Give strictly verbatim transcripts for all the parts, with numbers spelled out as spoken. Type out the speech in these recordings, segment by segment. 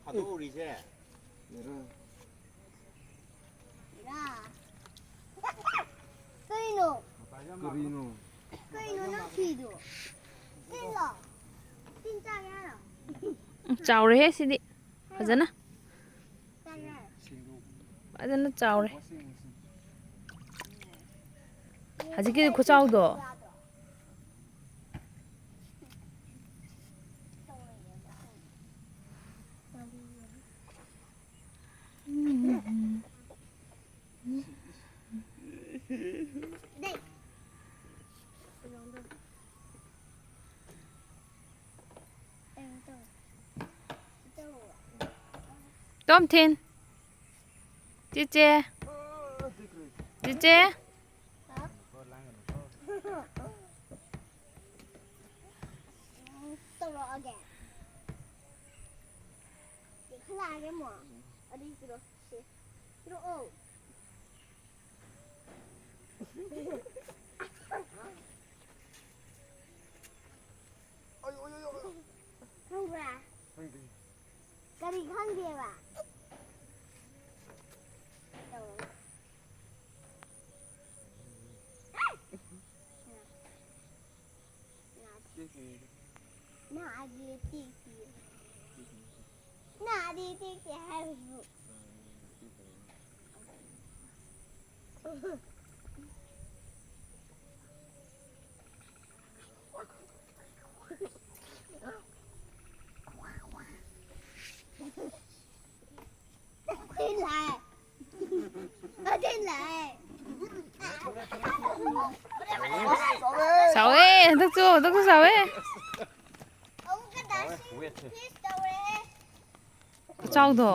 ꯊꯥꯗꯣꯛꯎꯔꯤꯁꯦ꯫ ꯀꯩꯅꯣ? ꯀꯔꯤꯅꯣ? ꯀꯩꯅꯣ ꯅꯪ ꯐꯤꯗꯣ? ꯇꯤꯟꯂꯣ? ꯇꯤꯟ ꯆꯥꯒꯦ ꯍꯥꯏꯔꯣ? ꯎꯝ, ꯆꯥꯎꯔꯦꯍꯦ ꯁꯤꯗꯤ꯫ ꯐꯖꯅ꯫ ꯆꯥꯒꯦ ꯍꯥꯏꯔꯣ? ꯐꯖꯅ ꯆꯥꯎꯔꯦ꯫ ꯍꯧꯖꯤꯛꯀꯤ ꯈꯨꯆꯥꯎꯗꯣ꯫ ꯇꯣꯝꯊꯤꯟ꯫ ꯆꯤꯆꯦ꯫ ꯆꯤꯆꯦ꯫ ꯇꯧꯔꯛꯑꯒꯦ꯫ ꯈꯜꯂꯛꯑꯒꯦ ꯑꯃꯨꯛ꯫ ꯑꯗꯨꯗꯤ ꯄꯤꯔꯛꯑꯣ꯫ ꯁꯤ꯫ ꯄꯤꯔꯛꯑꯣ꯫ ꯈꯪꯕ꯭ꯔꯥ? ꯈꯪꯗꯦ꯫ ꯀꯔꯤ ꯈꯪꯗꯦꯕ? ꯇꯧꯔꯣ꯫ ꯅꯥꯗꯦ ꯇꯦꯛꯇꯦ꯫ ꯅꯥꯗꯦ ꯇꯦꯛꯇꯦ ꯍꯥꯏꯔꯁꯨ꯫ ꯆꯥꯎꯋꯦ, ꯍꯟꯗꯛꯁꯨ, ꯍꯟꯗꯛꯁꯨ ꯆꯥꯎꯋꯦ꯫ ꯈꯨꯆꯥꯎꯗꯣ꯫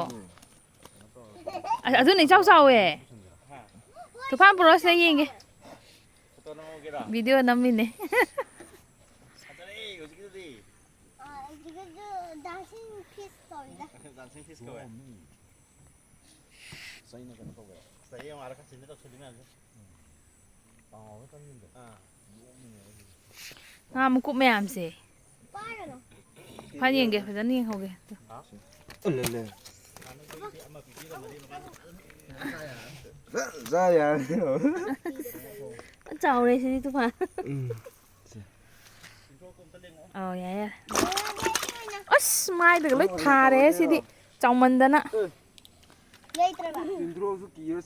ꯑ-, ꯑꯗꯨꯅ ꯏꯆꯥꯎ ꯆꯥꯎꯋꯦ꯫ ꯇꯨꯐꯥꯟ ꯄꯨꯔꯛꯑꯣ ꯁꯤꯗ ꯌꯦꯡꯒꯦ꯫ ꯐꯣꯇꯣ ꯅꯝꯍꯧꯒꯦꯔꯣ? ꯚꯤꯗꯤꯑꯣ ꯅꯝꯃꯤꯅꯦ꯫ ꯐꯖꯔꯦ ꯍꯧꯖꯤꯛꯀꯤꯗꯨꯗꯤ꯫ ꯑ, ꯍꯧꯖꯤꯛꯀꯤꯗꯨ dancing fish ꯀꯧꯏꯗ꯫ Dancing fish ꯀꯧꯋꯦ꯫ ꯆꯩꯅ ꯀꯩꯅꯣ ꯇꯧꯒꯦꯔꯣ? ꯆꯩ ꯑꯃ ꯑꯥꯗ ꯈꯔ ꯆꯤꯟꯅ ꯇꯧꯁꯜꯂꯤ ꯃꯌꯥꯝꯁꯦ꯫ ꯇꯥꯎꯔ ꯆꯪꯈꯤꯕꯗꯣ꯫ ꯑꯥ꯫ ꯌꯣꯛꯅꯤꯡꯉꯦ ꯑꯩꯗꯤ꯫ ꯉꯥ ꯃꯀꯨꯞ ꯃꯌꯥꯝꯁꯦ꯫ ꯄꯥꯏꯔꯅꯨ꯫ ꯐꯖꯅ ꯌꯦꯡꯒꯦ, ꯐꯖꯅ ꯌꯦꯡꯍꯧꯒꯦ꯫ ꯍꯥ? ꯂꯩ, ꯂꯩ꯫ ꯆꯥ ꯌꯥꯔꯅꯤ꯫ ꯆꯥꯎꯔꯦ ꯁꯤꯗꯤ ꯇꯨꯐꯥꯟ꯫ ꯎꯝ꯫ ꯑꯧ, ꯌꯥꯏ, ꯌꯥꯏ꯫ ꯑꯁ, ꯃꯥꯏꯗꯒ ꯂꯣꯏ ꯊꯥꯔꯦ ꯁꯤꯗꯤ꯫ ꯆꯥꯎꯃꯟꯗꯅ꯫ ꯂꯩꯇ꯭ꯔꯕ? ꯏꯟꯗ꯭ꯔꯣꯁꯨ ꯀꯤꯔ